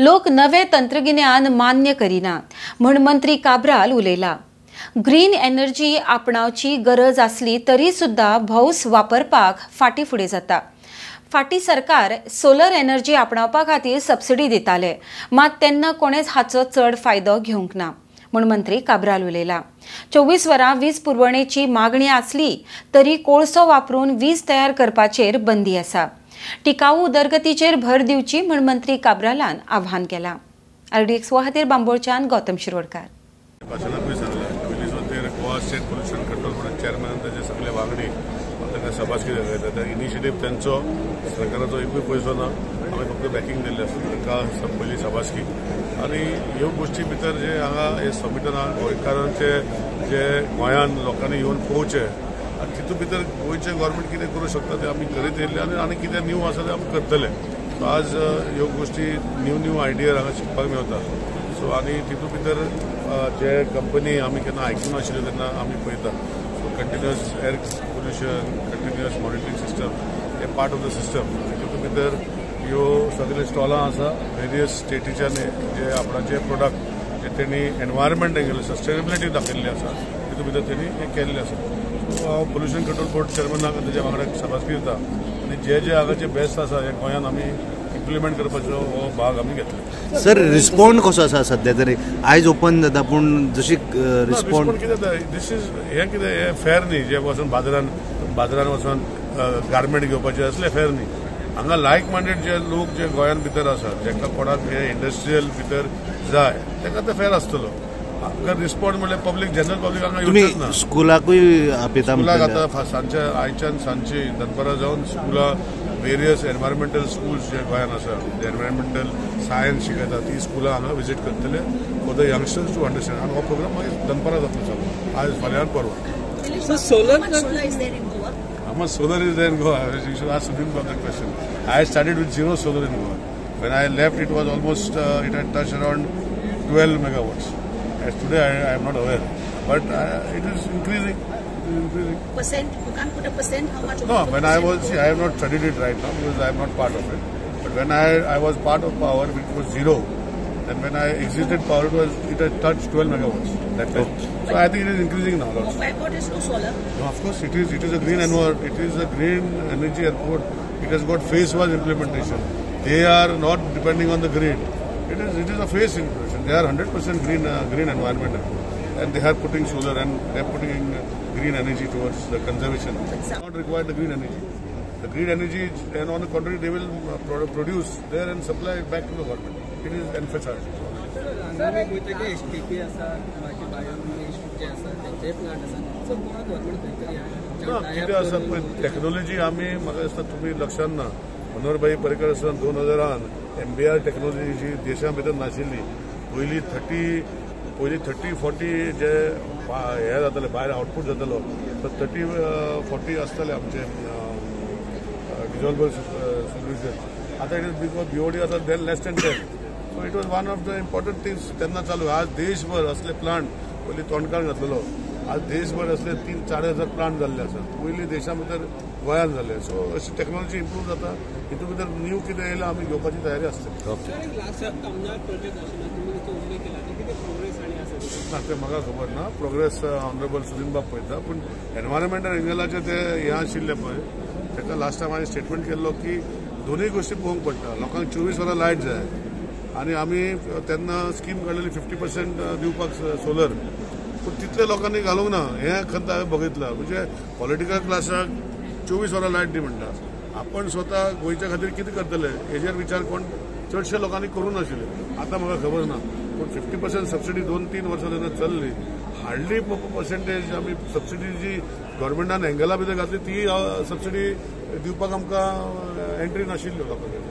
लोक नवे तंत्रगिन्यान मान्य करिनात म्हण मंत्री काब्राल उलयला. ग्रीन एनर्जी आपणावची गरज आसली तरी सुद्धा भौस वापरपाक फाटी फुडें जाता. फाटी सरकार सोलर एनर्जी आपणावपा खातीर सबसिडी दिताले, मात तेन्ना कोणेच हाचो चड फायदो घेवंक ना म्हूण मंत्री काब्राल उलयला. 24 वरां वीज पुरवणेची मागणी आसली तरी कोळसो वापरून वीज तयार करपाचेर बंदी आसा. टिकाऊ उदरगतीचेर भर दिवची म्हूण मंत्री काब्रालान आव्हान केलां. आरडीएक्स खातीर बांबोळच्यान Gautam Shirodkar. Goa state pollution control board chairman ताचे सगळे वांगडी तांकां शाबासकी दाखयता. इनिशिएटीव तांचो, सरकाराचो एकूय पयसो ना, आमी फक्त बॅकिंग दिल्लें आसा. तांकां पयली शाबासकी. आनी ह्यो गोश्टी भितर जे हांगा हे समिटान गोंयकारांचे जे गोंयान लोकांनी येवन पळोवचें आनी तितूंत भितर गोंयचें गव्हर्मेंट कितें करूं शकता तें आमी करीत येयल्लें आनी आनी कितें न्यू आसा तें आमी करतले. सो आज ह्यो गोश्टी न्यू न्यू आयडिया हांगा शिकपाक मेळटा. सो आनी तितूंत भितर जे कंपनी आमी केन्ना आयकूंक नाशिल्ल्यो तेन्ना आमी पळयता. So continuous air pollution, continuous monitoring system hey part of the system. तितूंत भितर ह्यो सगळे स्टॉलां आसा वेरियस स्टेटीच्यान जे आपणाचे प्रोडक्ट जे तेणी एनवायरमेंट एंगल सस्टेनेबिलिटी दाखयल्ली आसा तितूंत भितर तेणी हें केल्लें आसा. सो हांव पोल्युशन कंट्रोल बोर्ड चेअरमॅनाक ताच्या वांगडा शाबासकी दिता आनी जे जे हांगाचे बेस्ट आसा हे गोंयांत आमी इम्प्लिमेंट करपाचो हो भाग आमी घेतलो. सर, रिस्पॉन्ड कसो आसा सध्या तरी? आयज ओपन जाता पूण जशी रिस्पॉन्ड कितें जाता, दीस is हें कितें हें फेर न्ही, जे वचून बाजारान वचून गार्मेंट घेवपाचें असलें फेर न्ही. हांगा लायक मायंडेड जे लोक जे गोंयांत भितर आसात जेका कोणाक हे इंडस्ट्रियल भितर जाय ताका ते फेर आसतलो. आमकां रिस्पॉन्ड म्हणल्यार पब्लीक, जनरल पब्लीक हांगा येवचेच ना. स्कुलाकूय आपयता, स्कुलाक आतां सांजचे आयच्यान सांजची दनपारां जावन स्कुलां वेरियस एनवायरमेंटल स्कूल्स जे गोंयांत आसा जे एनवायरमेंटल सायन्स शिकयता ती स्कुलां हांगा विजीट करतले for the youngsters to understand. आनी हो प्रोग्राम मागीर दनपारां जातलो चालू, आज फाल्यां परवां. How much solar is there in Goa? You should ask Sudin about that question. I started with 0 solar in Goa. When I left, it was almost, it had touched around 12 megawatts. As today, I am not aware. But it is increasing. It is increasing. Percent? You can't put a percent? How much? No, when I was, see, I have not studied it right now because I am not part of it. But when I was part of power, it was 0. Then when I exited power, it had touched 12 megawatts. That time. So I think it is increasing now. Lots. Airport is no solar. No, of course it is. It is a green environment. It is a green energy airport. It has got phase-wise implementation. They are not depending on the grid. It is a phase implementation. They are 100% green environment airport, and they are putting solar and they are putting in green energy towards the conservation. Not required the green energy. The green energy, and on the contrary, they will produce there and supply it back to the government. It is emphasized. ना कितें आसा पळय technology आमी म्हाका दिसता तुमी लक्षान ना. मनोहर भाई पर्रीकर आसतना 2000 MBR technology जी देशा भितर नाशिल्ली. पयलीं 30-40 जे हे जाताले भायर आउटपूट जातालो तो 30-40 आसताले आमचे डिजॉल्बल सोल्युशन. आतां it is because BOD आतां then less than 10. So it was one of the important things तेन्ना चालू. आज देशभर असले प्लांट पयलीं तोंडकार घातलेलो, आज देशभर असले 3-4 हजार प्लांट जाल्ले आसात. पयलीं देशा भितर गोंयांत जाले. सो अशी टॅक्नोलॉजी इम्प्रूव जाता, हितून भितर न्यू कितें येयलां आमी घेवपाची तयारी आसतली. ना तें म्हाका खबर ना. प्रोग्रेस ऑनरेबल सुदिन बाब पळयता, पूण एनवायरमेंटल एंगलाचें तें हें आशिल्लें पळय ताका लास्ट टायम हांवें स्टेटमेंट केल्लो की दोनूय गोश्टी पळोवंक पडटा. लोकांक 24 वरां लायट जाय आनी आमी तेन्ना स्कीम काडलेली 50% दिवपाक सोलर, पूण तितले लोकांनी घालूंक ना हें खंत हांवें बघितलां. म्हणजे पॉलिटिकल क्लासाक 24 वरां लायट दी म्हणटा, आपण स्वता गोंयच्या खातीर कितें करतले हेजेर विचार कोण चडशे लोकांनी करूं नाशिल्ले. आतां म्हाका खबर ना, पूण 50% सबसिडी 2-3 वर्सां जेन्ना चल्ली, हार्डली पर्सेंटेज आमी सबसिडी जी गव्हर्मेंटान एंगला भितर घातली ती सबसिडी दिवपाक आमकां एंट्री नाशिल्ल्यो लोकांक.